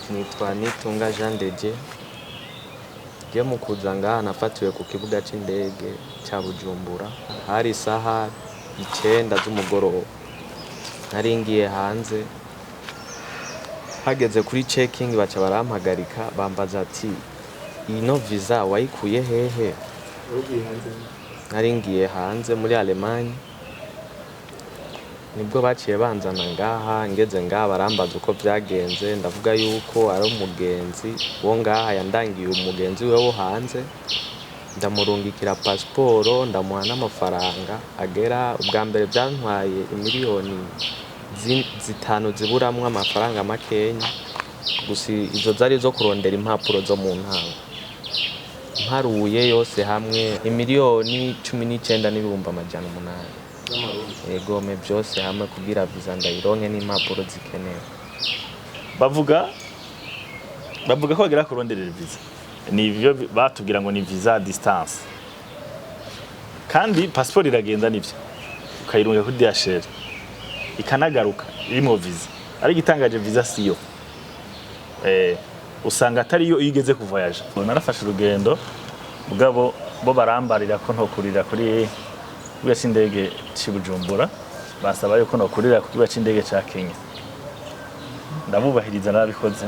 Nitwa Nitunga Jean de Dieu. Je mu kuza ngaha nafatiwe ku kibuga c'indege ca Bujumbura, hari isaha 9 z'umugoroba. Nari ngiye hanze, hageze kuri checking baca barampagarika, bambaza ati: "Ino visa wayikuye hehe?" Nari ngiye hanze muri Allemagne. Nibwo baciye banzana ngaha. Ngeze ngaha barambaza uko vyagenze, ndavuga yuko ari umugenzi wo ngaha yandangiye umugenzi we wo hanze, ndamurungikira pasiporo, ndamuha n'amafaranga agera. Ubwa mbere byantwaye imiliyoni 5 ziburamwo amafaranga makenya gusa. Izo zari zo kurondera impapuro zo mu ntango. Mparuye yose hamwe, imiliyoni 19,800,000. Egome, byose hamwe kugira visa ndayironke n'impapuro zikenewe. Bavuga ko bagera kuronderera visa, nivyo batubwira ngo ni visa à distance, kandi passeport iragenda nivyo, ukayirunga kuri DHL ikanagaruka irimwo visa. Ariko itangaje, visa siyo, usanga atariyo iyo igeze ku voyage. Narafashe urugendo, mugabo bo barambarira ko ntokurira kuri kibuga c'indege c'i Bujumbura, basaba yuko nokurira ku kibuga c'indege ca Kenya. Ndabubahiriza, narabikoze.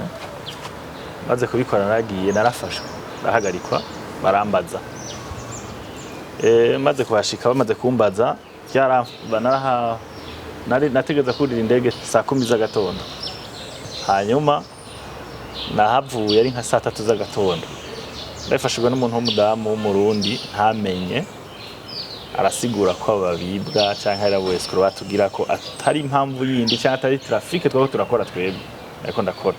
Maze kubikora naragiye, narafashwe, ndahagarikwa, barambaza. Maze kuhashika, bamaze kumbaza, naraha nari nategeza kurira indege saa 10 z'agatondo, hanyuma nahavuye ari nka saa 3 z'agatondo. Ndabifashijwe n'umuntu w'umudamu w'Umurundi ntamenye, arasigura ko ababibwa canke ari abo escrocs, batubwira ko atari impamvu yindi canke atari trafic twako turakora twebwe, ariko ndakora.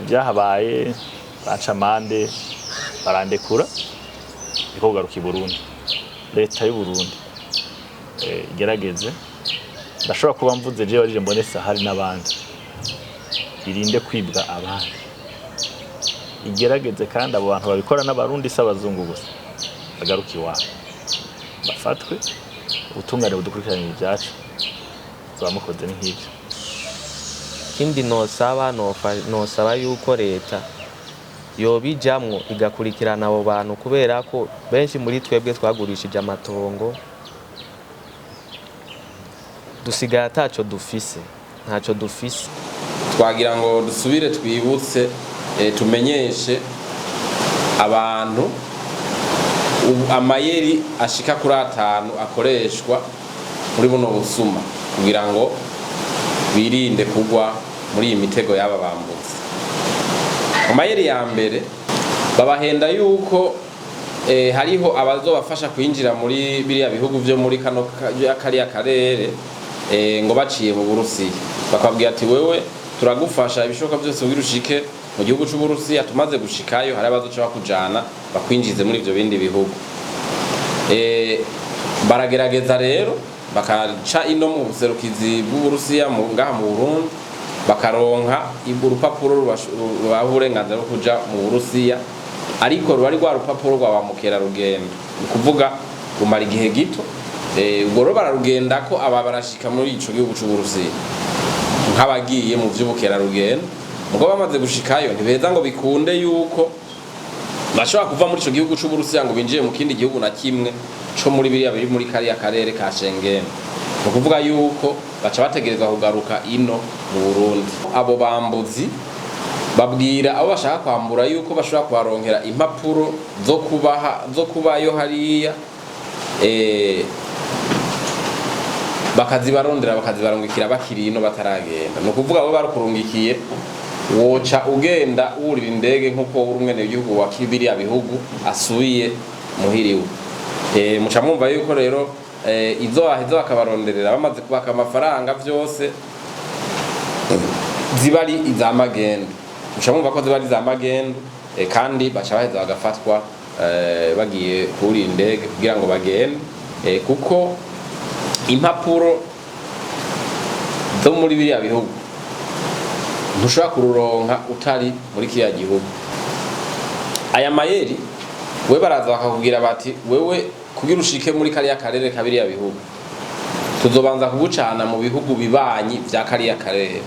Ibyahabaye, banca amande, barandekura, niko kugaruka i Burundi. Leta y'u Burundi igerageze, ndashobora kuba mvuze jewe arije mbone Sahari n'abandi, irinde kwibwa abandi, igerageze kandi abo bantu babikora n'Abarundi, si abazungu gusa, bagaruke iwabo, bafatwe, ubutungane budukurikiranira ibyacu. Mukoze ni nk'ibyo. Ikindi nosaba, nosaba yuko leta yobijamwo igakurikirana abo bantu, kubera ko benshi muri twebwe twagurishije amatongo, dusigaye ataco dufise, ntaco dufise. Twagira ngo dusubire twibutse, tumenyeshe abantu amayeri ashika kuri atanu akoreshwa muri buno busuma kugira ngo birinde kugwa muri iyi mitego y'aba bambutsi. Amayeri ya mbere, babahenda yuko hariho abazobafasha kwinjira muri biriya bihugu vyo muri kano kariya karere, ngo baciye mu Burusiya. Bakabwira ati: "Wewe turagufasha ibishoboka byose kugira ushike mu gihugu c'Uburusiya, tumaze gushikayo hari abazoca bakujana bakwinjize muri ivyo bindi bihugu." Baragerageza rero bakaca ino mu buserukizi bw'Uburusiya ngaha mu Burundi, bakaronka urupapuro rubaha uburenganzira bwo kuja mu Burusiya, ariko ruba ari rwa rupapuro rwa ba mukerarugendo, ni ukuvuga rumara igihe gito. Ubwo rero bararugenda ko aba barashika muri ico gihugu c'Uburusiya nk'abagiye mu vy'ubukerarugendo, mugo bamaze gushikayo ntibeza ngo bikunde yuko bashobora kuva muri ico gihugu c'Uburusiya ngo binjire mu kindi gihugu na kimwe co muri biriya biri muri kariya karere ka Schengen. Ni ukuvuga yuko baca bategerezwa kugaruka ino mu Burundi. Abo bambuzi babwira abo bashaka kwambura yuko bashobora kubaronkera impapuro zo kubaha, zo kubayo hariya, bakazibarondera, bakazibarungikira bakiri ino bataragenda. Ni ukuvuga bo barukurungikiye, woca ugenda wurira indege nk'uko uri umwenegihugu wa biriya bihugu asubiye muhiriwe. Muca mwumva yuko rero izo baheza bakabaronderera bamaze kubaka amafaranga vyose ziba ari iza magendu. Muca mwumva ko ziba ari iza magendu, kandi baca baheza bagafatwa bagiye kurira indege kugira ngo bagende, kuko impapuro zo muri biriya bihugu ntushobora kururonka utari muri kiriya gihugu. Aya mayeri we baraza bakakubwira bati: "Wewe kugira ushike muri kariya karere ka biriya bihugu, tuzobanza kugucana mu bihugu bibanyi vya kariya karere,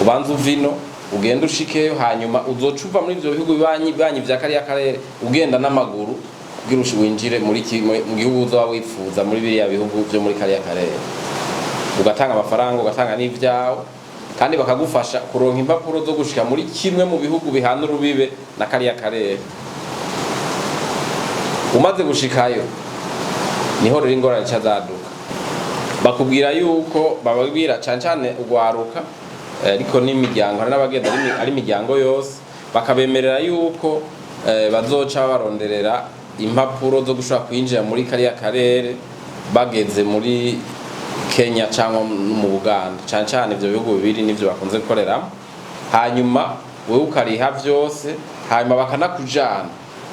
ubanza uva ino." Ugenda ushikeyo, hanyuma uzoca uva muri ivyo bihugu bibanyi vya kariya karere, ugenda n'amaguru kugira winjire mu gihugu uzoba wifuza muri biriya bihugu vyo muri kariya karere. Ugatanga amafaranga, ugatanga n'ivyawe, kandi bakagufasha kuronka impapuro zo gushika muri kimwe mu bihugu bihana urubibe na kariya karere. Umaze gushikayo, niho rero ingorane ica zaduka. Bakubwira yuko bababwira cane cane ugwaruka, ariko n'imiryango, hari n'abagenda ari imiryango yose, bakabemerera yuko bazoca baronderera impapuro zo gushobora kwinjira muri kariya karere bageze muri Kenya cyangwa mu Buganda. Cane cane ivyo bihugu bibiri nivyo bakunze gukoreramo. Hanyuma wewe ukariha vyose, hanyuma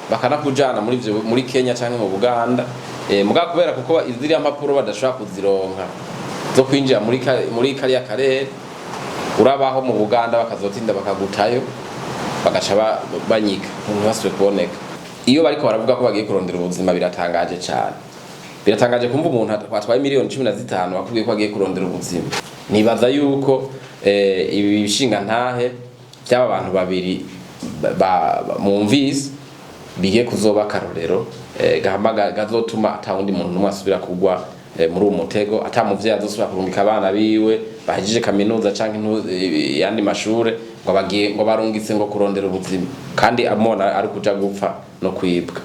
bakanakujana muri ivyo, muri Kenya cyangwa mu Buganda. Mugabo kubera kuko ziriya mpapuro badashobora kuzironka zo kwinjira muri kariya karere, urabaho mu Buganda, bakazotinda bakagutayo, bagaca banyiga, ntibasubire kuboneka. Iyo bariko baravuga ko bagiye kurondera ubuzima, biratangaje cyane. Biratangaje kumva umuntu atwaye miliyoni 15 akubwiye ko agiye kurondera ubuzima. Nibaza yuko ibi bishinga ntahe by'aba bantu babiri mwumvise bigiye kuzoba akarorero gahamaga gazotuma ata wundi muntu n'umwe asubira kugwa muri uwo mutego, ata muvyeyi azosubira kurungika abana biwe bahejeje kaminuza canke yandi mashure ngo bagiye, ngo barungitse ngo kurondera ubuzima, kandi amona ari kuja gupfa no kwibwa.